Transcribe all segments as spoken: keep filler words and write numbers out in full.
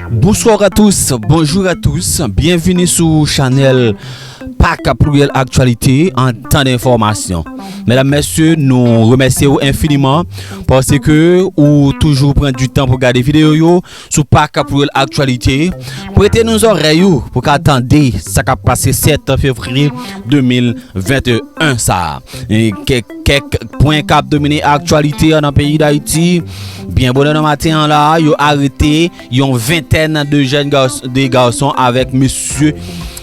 Bonsoir à tous, bonjour à tous, byenvini sou chanèl Pak Pluriel Actualité, an tan enfòmasyon. Medam, mesye, nou remèsye w enfiniman paske ou toujou pran di tan pou gade videyo yo sou Pak Pluriel Actualité. Prete nou zòrèy ou pou ka tande sa k ap pase sèt fevriye de mil venteyen sa a. E kèk, kèk pwen k ap domine aktyalite an nan peyi Dayiti. Byen bonè nan maten an la, yo arete yon ventèn de jèn gason, de gason avèk mesye,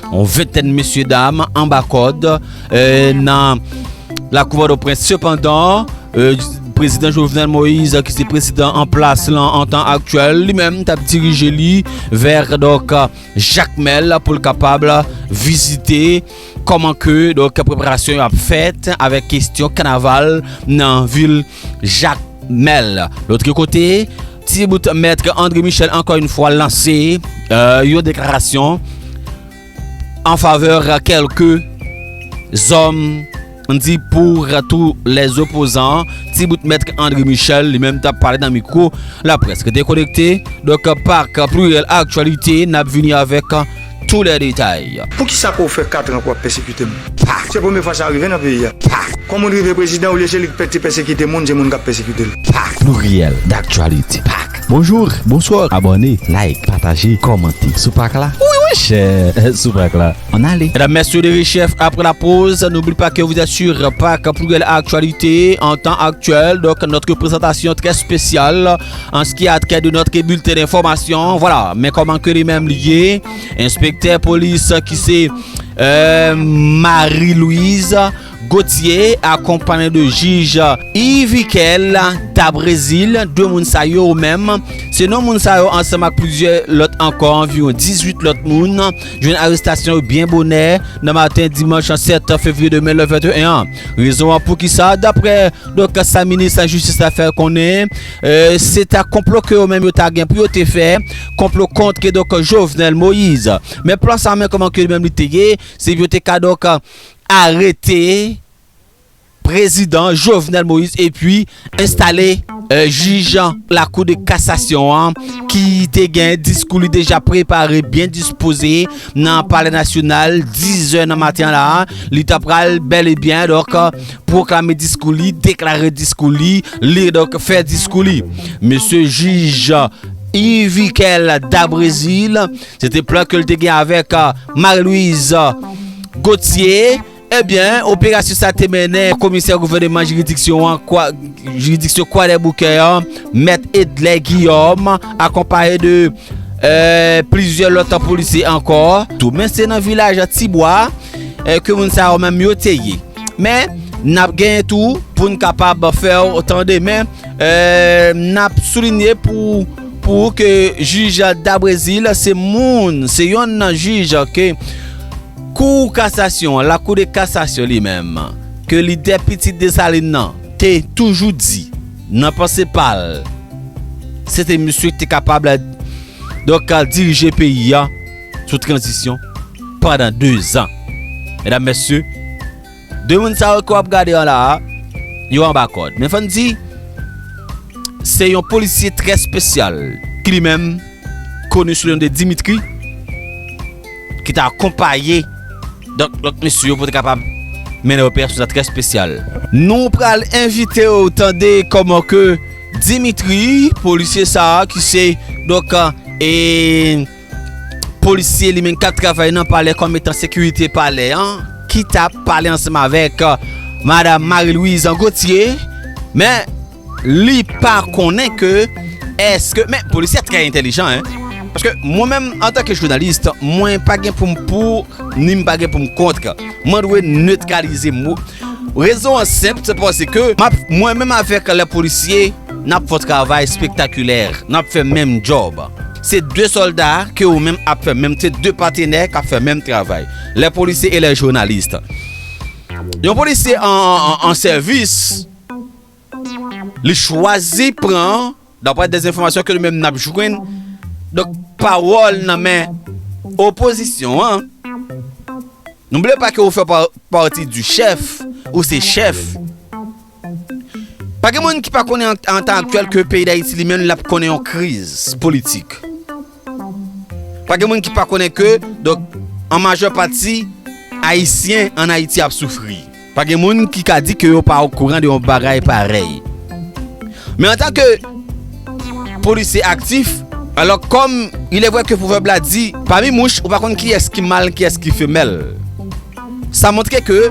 yon ventèn mesye dam anba kòd, euh, nan lakou Pòtoprens. Sepandan, euh, prezidan Jovenel Moïse, ki se prezidan an plas lan an tan aktyèl, li menm t ap dirije li vè, donk, Jakmèl pou l kapab vizite kòman ke, donk, preparasyon yo ap fèt avèk kesyon kanaval nan vil Jakmèl. Lòt kote, ti bout mèt André Michel ankò yon fwa lanse, euh, yon deklarasyon an favè kèlke zòm, di, pour tous les opposants. Ti bout mèt André Michel, li menm t ap pale nan mikwo laprès. Rete konekte. Donk, Pak Pluriel Actualité, n ap vini avèk tous les détails. Poukisa ke w fè kat an ke w ap pèsekite m? Pak. Se premye fwa sa rive nan peyi a. Pak. Kon moun rive prezidan, olye se li ki pè-, te pèsekite moun, se moun k ap pèsekite l. Pak. Pluriel d'actualité. Pak. Bonjour, bonsoir, abòne, like, pataje, kòmante. Sou Pak la? Wi, wi, chè, sou Pak la. Ann ale. Medam, mesye, de richèf apre la poz, n'oublie pas que vous êtes sur Pak Pluriel Actualité en temps actuel. Donc, notre présentation très spéciale en ce qui a trait de notre bulletin d'information. Voilà, men kòman ke li menm li ye, enspektè polis ki se, euh, Marie Louise Gauthier, akonpaye de jij Yvikel Dabrezil. De moun sa yo menm, se non moun sa yo ansanm ak plizyè lòt ankò, anviwon dizuit lòt moun, jwenn arestasyon yo byen bonè nan maten dimanch sèt fevriye de mil venteyen an. Rezon an poukisa, daprè, donk, sa minis jistis la fè konnen, euh, se ta konplo ke yo menm yo ta gen pou yo te fè, konplo kont ke, donk, Jovenel Moïse. Men plan sa, men kòman ke li menm li te ye, se pou yo te ka, donk, arete prezidan Jovenel Moïse epi enstale, euh, jij lakou de kasasyon an ki te gen diskou li deja prepare, byen dispoze nan Palè Nasyonal, diz è nan maten an la. Li ta pral bèl e byen, donk, pwoklame diskou li, deklare diskou li, li, donk, fè diskou li. Mesye jij Yvikel Dabrezil, se te plan ke l te gen avèk, euh, Marie-Louise Gauthier. Ebyen, operasyon sa te mennen komisè gouvènman jiridiksyon an, Kwa-, jiridiksyon Kwadèboukè an, mèt Edlè Guillaume, akonpaye de, euh, plizyè lòt polisye ankò. Tou, men se nan vilaj Tibwa, euh, ke moun sa yo menm yo te ye. Men, n ap genyen tou pou n kapab fè w tande, men, euh, n ap soulinye pou, pou ke jij Dabrezil, se moun, se yonn nan jij ke Kou kasasyon an, lakou de kasasyon li menm, ke lidè pitit Desalin nan te toujou di nan panse pa l, se te misye ki te kapab, donk, dirije peyi a sou tranzisyon pandan de zan. Medam, mesye, de moun sa yo ke w ap gade an la a, yo anba kòd. Men fò n di, se yon polisye trè espesyal ki li menm koni sou le non de Dimitri, ki ta akonpaye, donk, lòt mesye yo pou te kapab mennen operasyon sa trè espesyal. Nou pral envite w tande kòman ke Dimitri, polisye sa a, ki se, donk, e, polisye li menm k ap travay nan palè kòm etan sekirite palè an, ki t ap pale ansanm avèk, euh, madam Marie-Louise Gauthier, men li pa konnen ke èske, men polisye a trè entèlijan, en. Paske mwen menm, antanke jounalis, mwen pa gen pou m pou, ni m pa gen pou m kont. Mwen dwe netralize mo. Rezon an senp, se paske m ap, mwen menm avèk lè polisye, n ap fè yon travay espektakilè, n ap fè menm djòb. Se de sòlda ke ou menm ap fè menm, se de patenè k ap fè menm travay. Lè polisye e lè jounalis. Yon polisye an, an, an sèvis, li chwazi pran, daprè de enfòmasyon ke nou menm n ap jwenn, donk, pawòl nan men opozisyon an. N'oublie pas que ou fè pa-, pati du chèf, ou se chèf. Pa gen moun ki pa konnen an, an tan aktyèl ke peyi Dayiti li menm l ap konnen yon kriz politik. Pa gen moun ki pa konnen ke, donk, an majè pati, Ayisyen ann Ayiti ap soufri. Pa gen moun ki ka di ke yo pa okouran de yon bagay parèy. Men antanke polisye aktif, alò, kòm il est vrai que pwovèb la di, pami mouch, ou pa konn kiyès ki mal, kiyès ki femèl. Sa montre ke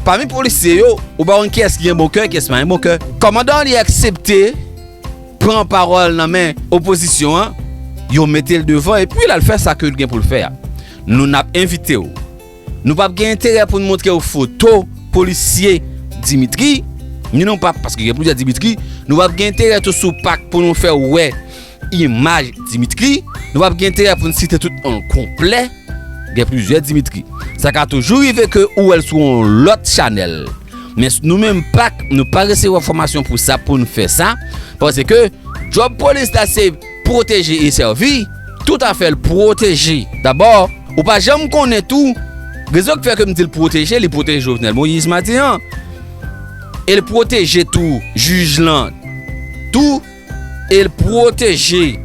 pami polisye yo, ou pa konn kiyès ki gen bon kè, kiyès pa gen bon kè. Kòmandan an li aksepte pran pawòl nan men opozisyon an, yo mete l devan epi l al fè sa ke l gen pou l fè a. Nou n ap envite w. Nou p ap gen enterè pou n montre w foto polisye Dimitri, ni nou p ap, paske gen plizyè Dimitri, nou p ap gen enterè tou sou pak pou nou fè w wè imaj Dimitri, nou p ap gen enterè pou n site tout non l konplè, gen plizyè Dimitri. Sa ka toujou rive ke ou wè l sou yon lòt chanèl. Men s-, nou menm pak, nou pa resevwa fòmasyon pou sa, pou n fè sa, paske djòb polis la se pwoteje e sèvi, tout afè l pwoteje. Dabò, ou pa janm konnen tou, rezon ki fè ke m di l pwoteje, li pwoteje Jovenel Moïse maten an, e l pwoteje tou jij lan tou, e l pwoteje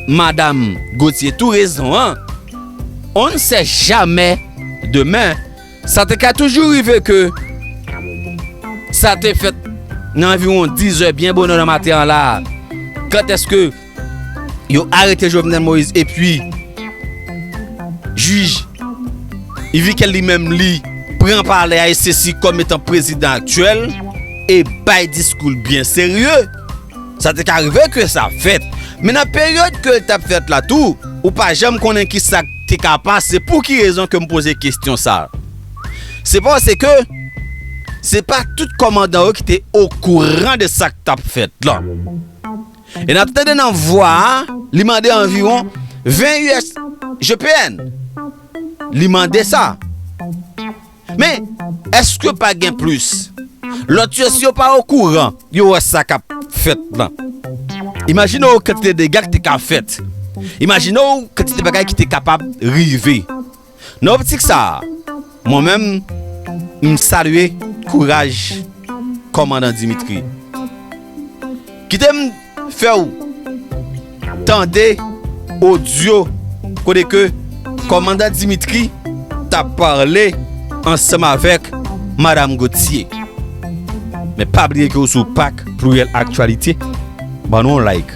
Madam Gauthier tou, rezon an, on ne sait jamais demen, sa te ka toujou rive ke sa te fèt nan anviwon diz è byen bonè nan maten an la. Kantèske yo arete Jovenel Moïse epi jij Ivikel li menm li pran palè a e sesi kòm etan prezidan aktyèl e bay diskou l byen serye. Sa te ka rive ke sa fèt. Men nan peryòd ke l t ap fèt la tou, ou pa janm konnen ki sa k te ka pase. Pou ki rezon ke m poze kesyon sa? Se paske se pa tout kòmandan yo ki te okouran de sa k t ap fèt la. E n ap tande nan vwa a, li mande anviwon ven U S G P N. Li mande sa. Men, èske pa gen plis? Lòt yo, si yo pa okouran, yo wè sa k ap fèt lan. Imajine w kantite dega ki te ka fèt. Imajine w kantite bagay ki te kapab rive. Nan optik sa a, mwen menm, m salye kouraj kòmandan Dimitri. Kite m fè w tande odyo kote ke kòmandan Dimitri t ap pale ansanm avèk Madam Gauthier. Men pa bliye ke w sou pak Pluriel Actualité, ban nou yon like,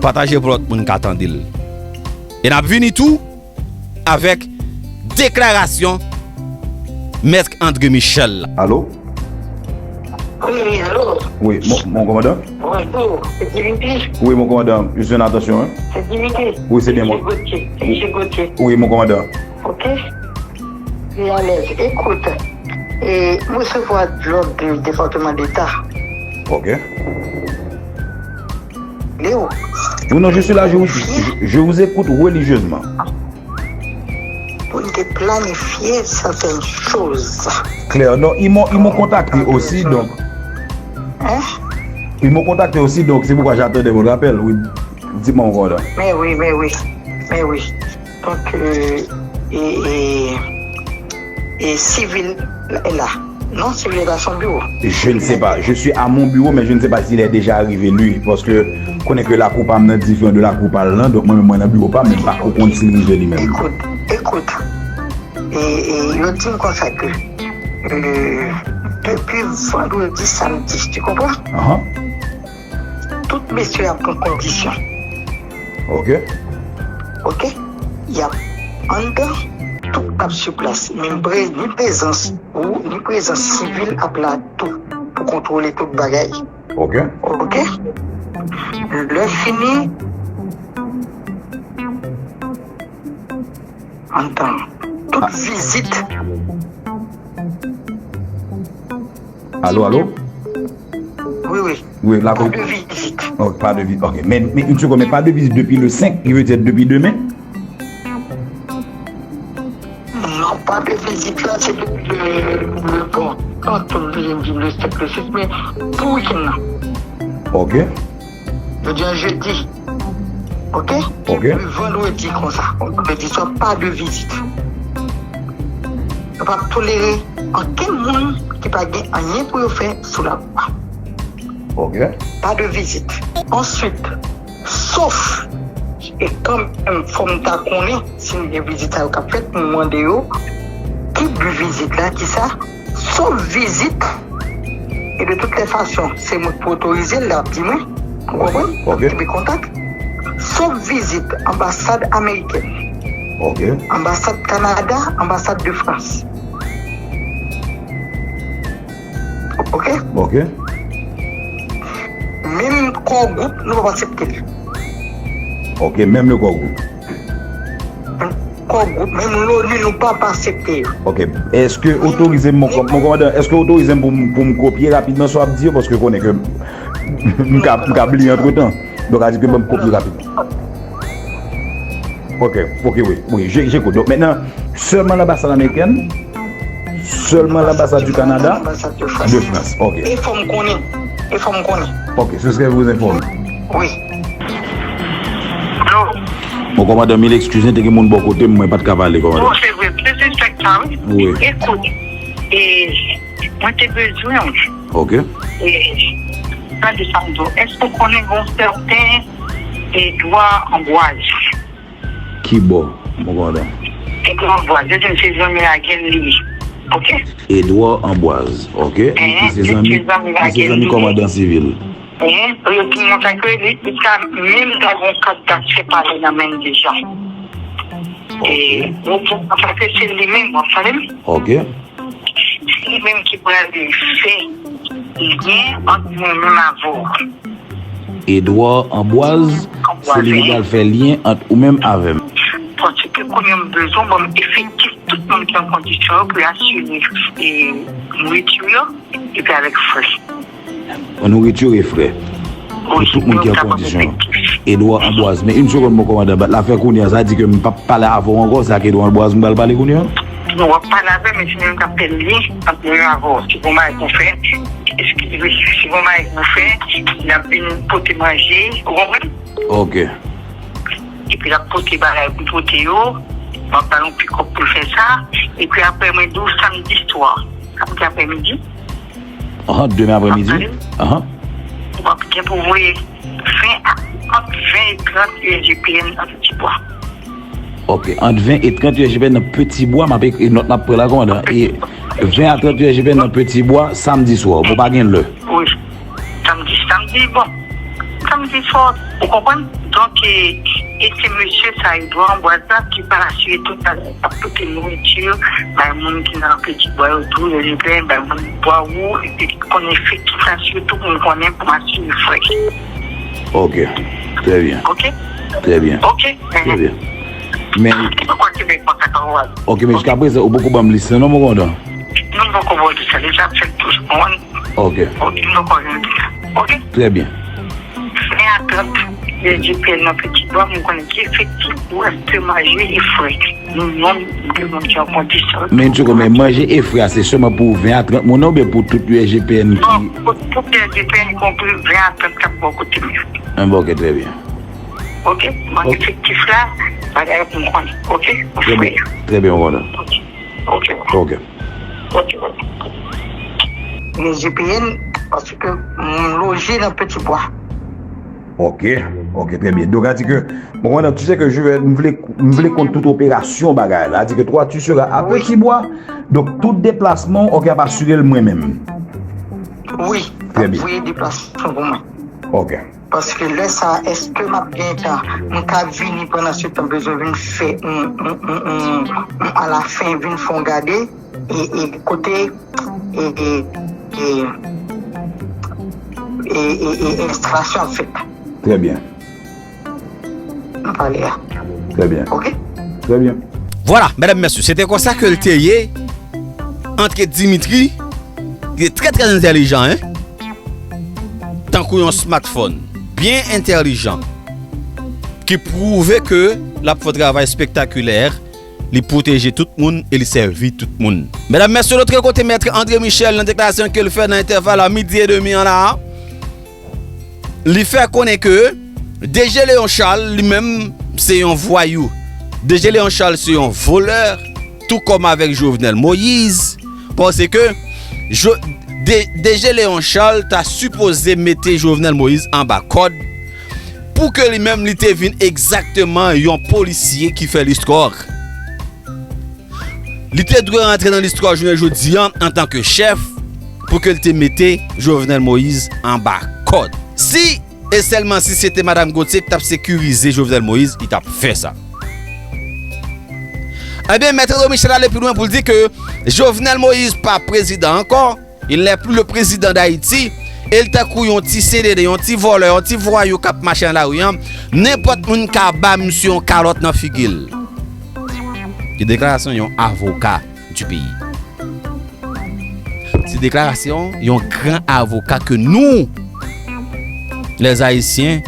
pataje pou lòt moun ka tande l. E n ap vini tou avèk deklarasyon Mèt André Michel la. Alo? Oui, alo? Oui, mon, mon commandant? Bonjour, c'est Dimitri? Oui, mon commandant, je suis en attention, hein? C'est Dimitri? Oui, c'est bien moi. C'est Gauthier. C'est Gauthier. Oui, mon commandant. Ok. Li alèz. Écoute, e, m resevwa djòb de Depatman Deta. Ok. Leo. Oui, non, je suis là, je vous, je, je vous écoute religieusement. Pou n te planifye sètèn choz. Claire, non, ils m'ont, ils m'ont contacté aussi, donc. Hein? Ils m'ont contacté aussi, donc c'est pourquoi j'attendais votre appel, oui. Dis-moi, mon commandant. Mais oui, mais oui, mais oui. Donk, e, e, e, e sivil la, non, sivil la son biwo. Je ne sais pas. Je suis à mon bureau, mais je ne sais pas s'il est déjà arrivé, lui. Paske, konnen ke lakou pa m nan diferan de lakou pa l lan. Donk, mwen menm, mwen nan biwo pa m, men m pa ko konn si l rive li menm. Écoute, écoute. E, e, yo di m konsa ke, e, depi vandredi, samdi, tu comprends? Tout mesye ap pran kondisyon. Ok. Ok. Y ap anndan, tout ap sou plas. Men pre, ni prezans ou, ni prezans sivil ap la tou pou kontwole tout bagay. Ok. Ok. Lè fini, anndan, tout vizit. Alo, alo? Wi, wi. Wi, la. Pa de vizit. Oh, pa de vizit. Ok. Men, men, une seconde, men pa de vizit depi le senk, ki vle di depi demen? Non, pa de vizit la, se depi le, le, bon, tantò m vle di le senk, le sis, men pou wikenn nan. Ok. Jodi a jedi. Ok? Ok. Depi vandredi konsa. Vandredi swa pa de vizit. Nou p ap tolere ankenn moun ki pa gen anyen pou yo fè sou lalwa. Ok. Pa de vizit. Answit, sof E kanmenm, fò m ta konnen si m gen vizit sa yo k ap fèt, m mande yo ki bi vizit la, ki sa, sòf vizit. E de tout lè fason, se mwen k pou otorize l, l ap di mwen. Ou konprann? Ok. Epi kontak. Sòf vizit anbasad amerikèn. Ok. Anbasad Kanada, anbasad de Frans. Ok? Ok. Menm kò gwoup, nou p ap aksepte l. Ok, menm le kò gwoup. Kò gwoup, menm loni, nou p ap aksepte yo. Ok. Èske otorize m, mon kò-, mon kòmandan, èske otorize m pou m, pou m kopye rapidman sa w ap di yo, paske w konnen ke m ka, m ka bliye antretan. Donk, a di ke ban m kopye rapidman. Ok, ok, wi, wi, je, j'écoute. Donk, mentnan, sèlman lanbasad amerikèn, sèlman lanbasad du Kanada, de Frans. Ok. E fò m konnen. E fò m konnen. Ok, c'est ce que vous informe. Wi. Alo. Bon, kòmandan, mil eskiz, te gen moun bò kote m, mwen pa t ka pale, kòmandan. Bon, se vre, se sispèk sa, wi. Wi. Ekout, e, mwen te bezwen w. Ok. E, tande sa m di w, èske w konnen yon sèten Edwa Anbwaz? Ki bò, mon kòmandan? Edwa Anbwaz, yo di m se zanmi Agen li ye. Ok? Edwa Anbwaz, ok. Li se zanmi, li se zanmi kòmandan sivil. Hein? Yo di m konsa ke li, li ka menm ta gen yon kat date se pale nan men l deja. E, yo di m konsa ke se li menm, w ap tande m? Ok. Se li menm ki pral fè lyen ant mwen menm avè w. Edwa Anbwaz, se li ki pral fè lyen ant ou menm avè m. Paske kounye a m bezwen ban m efektif tout moun ki an kondisyon yo pou yo asire, e, nouriti yo, epi avèk frè. Nouriti e frè. Pou tout moun ki an kondisyon. Edwa Anbwaz. Men yon segonn, mon kòmandan, bat la fè kounye a, sa di ke m p ap pale avè w ankò, se ak Edwa Anbwaz m pral pale kounye a? Non, w ap pale avè m, men se li menm k ap fè lyen ant mwen avè w. Si gon bagay pou fè, eskize, si gon bagay pou fè, l ap vin pote manje, ou konprann? Ok. Epi l ap pote bagay pou pote yo, m ap ba l yon pikòp pou l fè sa, epi apre mwen di w samdi swa, samdi aprèmidi, Ahan, demen aprèmidi. Ap tande? Ahan. W ap gen pou voye ven a, ant ven e trant U S G P N nan Peti Bwa. Ok, ant ven e trant U S G P N nan Peti Bwa, m ap ekri nòt m ap pran la, kòmandan. E ven a trant U S G P N nan Peti Bwa, samdi swa. Bon, pa gen lè. Wi. Samdi, samdi, bon. Samdi swa, ou konprann? Donk, e, e se mesye sa, Edwa Anbwaz la, ki pral asire tout bagay. L ap pote nouriti, bay moun ki nan Peti Bwa yo tou, yo li plen, bay moun bwa ou, epi konn efektif la, sitou pou m konnen pou m asire frè. Ok. Très bien. Ok? Très bien. Ok? Très bien. Men, ok, men jiskaprezan, ou poko ban m lis lan, non, mon kòmandan? Non, m poko ba w lis lan, li ap fèt tou, ou konprann? Ok. Ok, m poko jwenn lis lan. Ok? Très bien. Ven a trant, G P N nan Peti Bwa, m konnen ki efektif pou èske manje e frè. Nou menm, de moun ki an kondisyon. Men, tchoko, men manje e frè a, se sèlman pou ven a trant moun nan oubyen pou tout U S G P N ki... Non, pou tout U S G P N, y konpri ven a trant k ap bò kote m yo. Ah, bon, ok, très bien. Ok? Manje efektif la, bagay pou m konnen. Ok? Pou frè yo. Très bien, mon kòmandan. Ok. Ok. Ok. Ok, ok. Gen G P N, paske m loje nan Peti Bwa. Ok, ok, très bien. Donk, a di ke, bon, kòmandan, tu sais que je vais, m vle, m vle konn tout operasyon bagay la. A di ke toi, tu seras à Peti Bwa. Donk, tout deplasman, ok, ap asire l mwen menm. Wi, ap voye deplasman pou mwen. Ok. Paske lè sa, èske m ap gen tan, m ka vini pandan se tan, bezwen vin fè, m, m, m, m, m, alafen, vin fè yon gade, e, e kote, e, e, e, e, e, e enstalasyon ap fèt. Très bien. Nan pale a. Très bien. Ok? Très bien. Vwala, medam, mesye, se te konsa ke l te ye ant Dimitri, li te trè, trè entèlijan, en. Tankou yon smartphone, byen entèlijan, ki pwouve ke l ap fè yon travay espektakilè, li pwoteje tout moun e li sèvi tout moun. Medam, mesye, lòt kote, Mèt André Michel, nan deklarasyon ke l fè nan entèval a midi e demi an la a, li fè konnen ke D G Léon Charles, li menm, se yon vwayou. D G Léon Charles se yon volè, tou kòm avèk Jovenel Moïse, paske Jo-, D-, D G Léon Charles ta sipoze mete Jovenel Moïse anba kòd, pou ke li menm li te vin egzakteman yon polisye ki fè listwa. Li te dwe rantre nan listwa jounen jodi an antanke chèf pou ke l te mete Jovenel Moïse anba kòd. Si e sèlman si se te Madanm Gauthier ki t ap sekirize Jovenel Moïse, li t ap fè sa. Ebyen, Mèt André Michel ale pi lwen pou l di ke Jovenel Moïse pa prezidan ankò, il n'est plus le président d'Haïti, e l tankou yon ti C D D, yon ti vòlè, yon ti vwayou k ap mache nan lari a, nenpòt moun ka ba misye yon kalòt nan figi l. Se deklarasyon yon avoka du pays. Se deklarasyon yon gran avoka ke nou, les Haïtiens,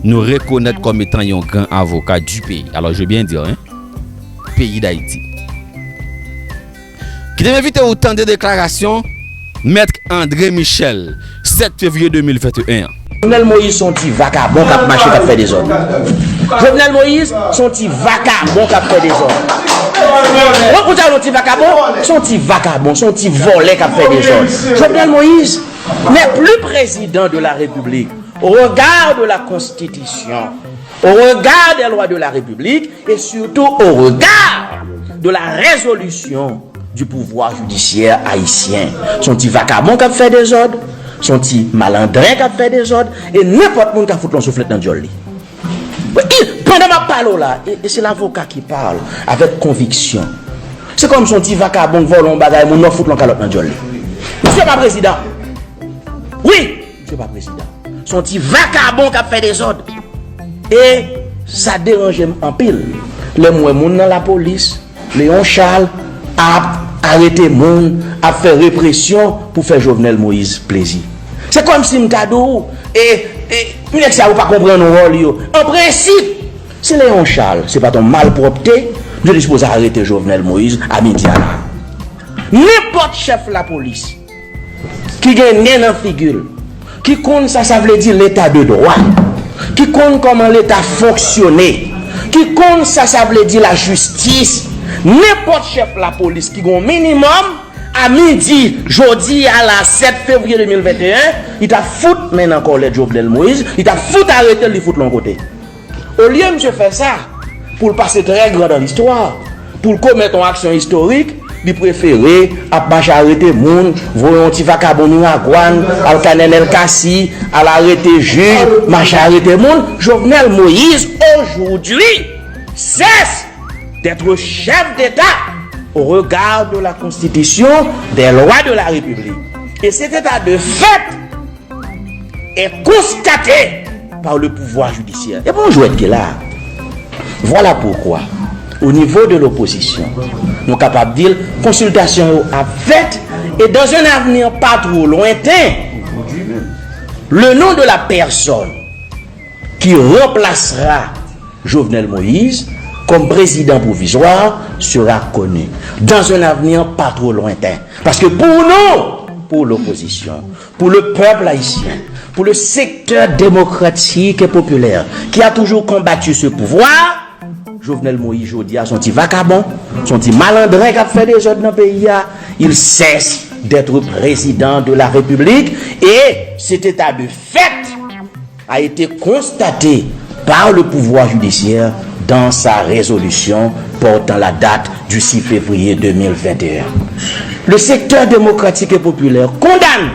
nou rekonèt kòm etan yon gran avoka du pays. Alors, je veux bien dire, hein, peyi Dayiti. Kite m envite ou tande deklarasyon Mèt André Michel, sèt fevriye de mil venteyen an. Jovenel Moïse se yon ti vakabon k ap mache, k ap fè dezòd. Jovenel Moïse se yon ti vakabon k ap fè dezòd. Ou, ou sa yon ti vakabon? Se yon ti vakabon, se yon ti vòlè k ap fè dezòd. Jovenel Moïse n'est plus président de la République. Au regard de la Constitution, au regard des lois de la République et surtout au regard de la résolution du pouvoir judiciaire haïtien. Se yon ti vakabon k ap fè dezòd, se yon ti malandren k ap fè dezòd, e nenpòt moun ka fout yon souflèt nan dyòl li. Wi, pandan m ap pale w la, e, e se lavoka ki pale avèk konviksyon. Se kòm se yon ti vakabon k vòlè yon bagay moun nan, fout yon kalòt nan dyòl li. Misye pa prezidan. Wi, misye pa prezidan. Se yon ti vakabon k ap fè dezòd. E sa deranje m anpil lè m wè moun nan lapolis, Léon Charles, ap arete moun, ap fè represyon pou fè Jovenel Moïse plezi. Se kòmsi m ta di w, e, e, nèg sa yo pa konprann wòl yo. An prensip, si Léon Charles se pa t yon malpwòpte, yo te sipoze arete Jovenel Moïse a midi a la. Nenpòt chèf lapolis ki gen nen nan figi l, ki konn sa sa vle di leta de dwa, ki konn kòman leta fonksyone, ki konn sa sa vle di lajistis, nenpòt chèf lapolis ki gen yon minimòm, a midi jodi a la, sèt fevriye de mil venteyen, li t ap fout men nan kòlèt Jovenel Moïse, li t ap fout arete l, li fout l yon kote. Olye misye fè sa, pou l pase très grand dans l'histoire, pou l komèt yon aksyon istorik, li prefere ap mache arete moun, voye yon ti vakabon Miragwàn, al Kanènèl Kasi, al arete jij, mache arete moun. Jovenel Moïse, aujourd'hui, cesse d'être chef d'État au regard de la Constitution, des lois de la République. Et cet état de fait est constaté par le pouvoir judiciaire. E bon jwèt ki la. Voilà pourquoi, au niveau de l'opposition, nou kapab di l, konsiltasyon yo ap fèt, et dans un avenir pas trop lointain, le nom de la personne qui remplacera Jovenel Moïse comme président provisoire sera connu dans un avenir pas trop lointain. Parce que pour nous, pour l'opposition, pour le peuple haïtien, pour le secteur démocratique et populaire qui a toujours combattu ce pouvoir, Jovenel Moïse, jodi a, se yon ti vakabon, se yon ti malandren k ap fè dezòd nan peyi a. Il cesse d'être président de la République et cet état de fait a été constaté par le pouvoir judiciaire dans sa résolution portant la date du six février deux mille vingt et un. Le secteur démocratique et populaire condamne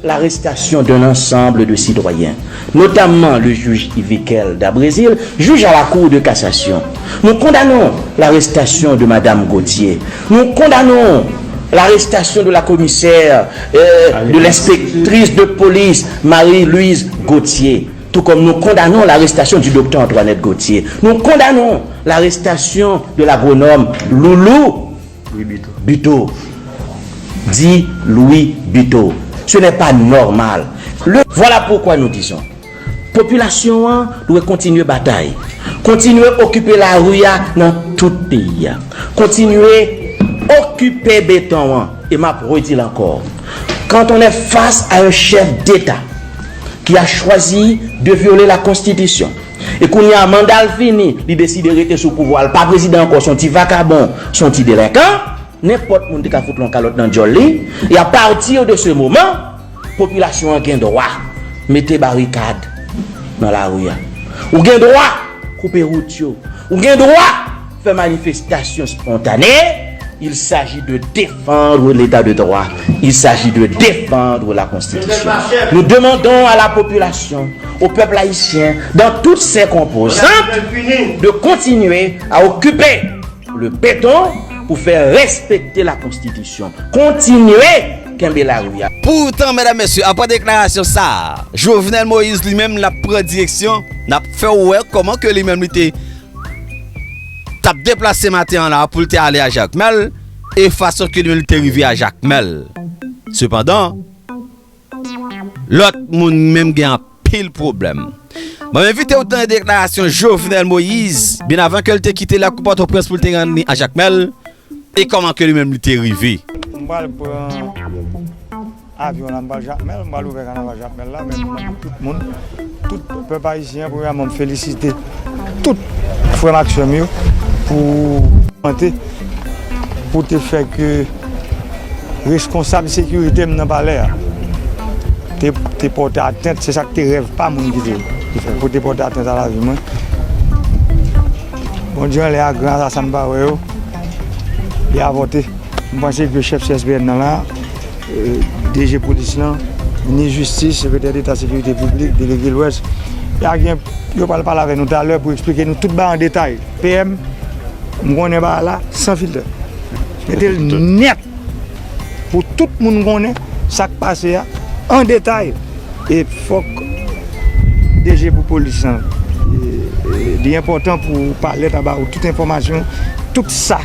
l'arrestation d'un ensemble de citoyens, notamment le juge Yviquel Dabrésil, juge à la Cour de cassation. Nous condamnons l'arrestation de Madame Gauthier. Nous condamnons l'arrestation de la commissaire, euh, de l'inspectrice de police Marie-Louise Gauthier. Tout comme nous condamnons l'arrestation du docteur Antoinette Gauthier. Nous condamnons l'arrestation de l'agronome Loulou Buteau. Dit Louis Buteau. Ce n'est pas normal. Le, voilà pourquoi nous disons, popilasyon an dwe kontinye batay, kontinye okipe lari a nan tout peyi a, kontinye okipe beton an. E m ap redi l ankò, quand on est face à un chef d'État qui a choisi de violer la Constitution, e kounye a manda l fini, li deside rete sou pouvwa, l pa prezidan ankò, se yon ti vakabon, se yon ti delenkan, nenpòt moun te ka fout l yon kalòt nan dyòl li. E à partir de ce moment, popilasyon an gen dwa mete barikad, nan lari a. Ou gen dwa koupe wout yo. Ou gen dwa fè manifestasyon spontane. Il s'agit de défendre l'état de droit. Il s'agit de défendre la Constitution. Nous demandons à la population, au peuple haïtien, dans toutes ses composantes, de continuer à occuper le béton pour faire respecter la Constitution. Continuez, kenbe lari a. Poutan, medam, mesye, apre deklarasyon sa a, Jovenel Moïse li menm l ap pran direksyon, n ap fè w wè kòman ke li menm li te t ap deplase maten an la pou l te ale a Jakmèl, e fason ke li menm li te rive a Jakmèl. Sepandan, lòt moun menm gen anpil pwoblèm. Mwen envite w tande deklarasyon Jovenel Moïse, byen avan ke l te kite lakou Pòtoprens pou l te rann li a Jakmèl, e kòman ke li menm li te rive. M pral pran avyon la, m pral Jakmèl, m pral ouvè kanaval Jakmèl la, men m mande tout moun, tout pèp ayisyen, premyèman, m felisite tout frè m ak sè m yo pou mante, pou te fè ke reskonsab sekirite m nan palè a te, te pòte atent, se sa k te rèv pa moun ki te, ki fè, pou te pòte atent a lavi mwen. Bondye anlè a gran, sa m pa wè yo, li avòte. M panse ke chèf C S P N nan la, euh, D G polis lan, minis jistis, sekretè deta sekirite piblik, delege Lwès, y a gen, yo pral pale avè nou talè pou eksplike nou tout bagay an detay. P M, m konnen bagay la san filtè. Mete l nèt pou tout moun konnen sa k pase a an detay. E fòk D G pou polis lan, e, e, li enpòtan pou palè ta ba ou tout enfòmasyon, tout sa.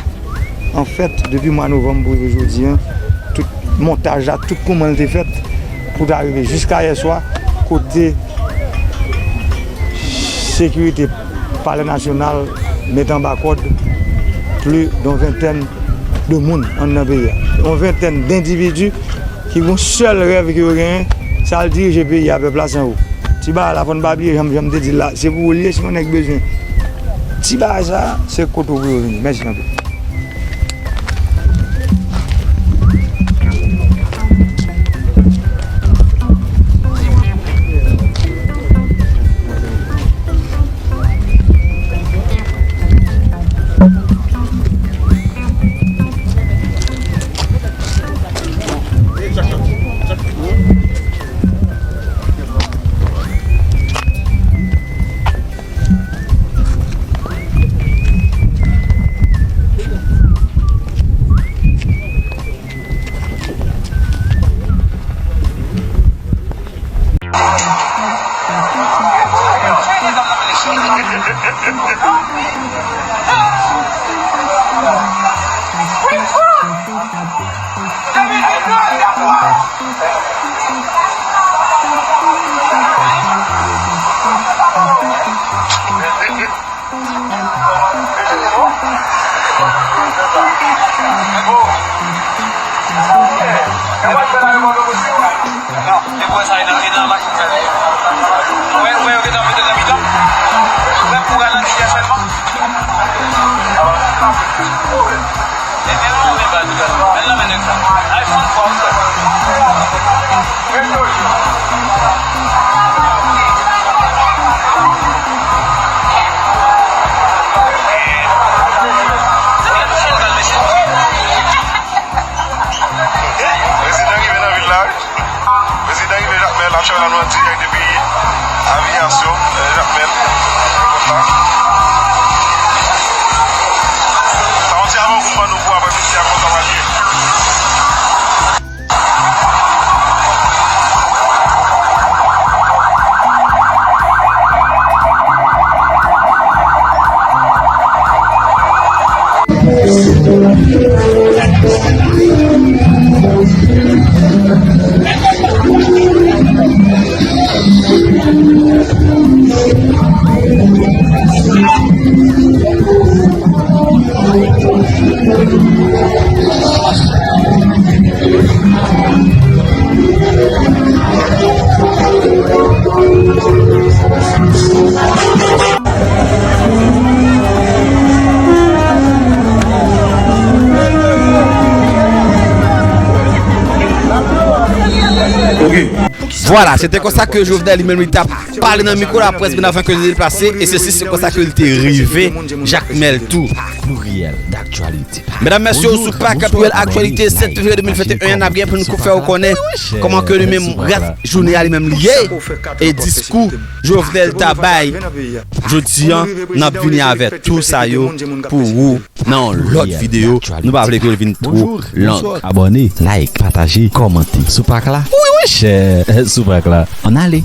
Anfèt, depi mwa novanm pou rive jodi a, tout montaj la, tout kouman l te fèt, pou ta rive jiska yè swa, kote sekirite Palè Nasyonal mete anba kòd plis de yon ventèn de moun anndan peyi a. Yon ventèn dendividi ki gon sèl rèv ke yo genyen, se al dirije peyi a, pèp la san ou. Ti bagay la, fò n pa bliye, jan, jan m te di l la, se pou ou l ye, si yon nèg bezwen ti bagay sa, se kote w pou yo vini. Mèsi anpil. Prezidan rive nan vil la, wi. Prezidan rive Jakmèl, n ap chèche nou an dirèk depi aviyasyon, euh, Jakmèl, èpòt la. Sa yon ti avan goud ban nou pou aprè midi a, konsa w ap ye. Vwala, se te konsa ke Jovenel li menm li t ap pale nan mikwo laprès byen avan ke li deplase, e se si se konsa ke li te rive Jakmèl tou. Kouriyèl daktyalite. Medam, mesye, sou Pak Pwel Aktyalite sèt fevriye de mil venteyen, n ap gen pou n fè w konnen kòman ke li menm rès jounen a li menm li ye, e diskou Jovenel ta bay jodi a, n ap vini avèk tou sa yo pou ou nan yon lòt videyo. Nou pa vle ke l vin twò long. Abòne, like, pataje, kòmante. Sou Pak la? Wi, wi, chè. Sou Pak la. Ann ale.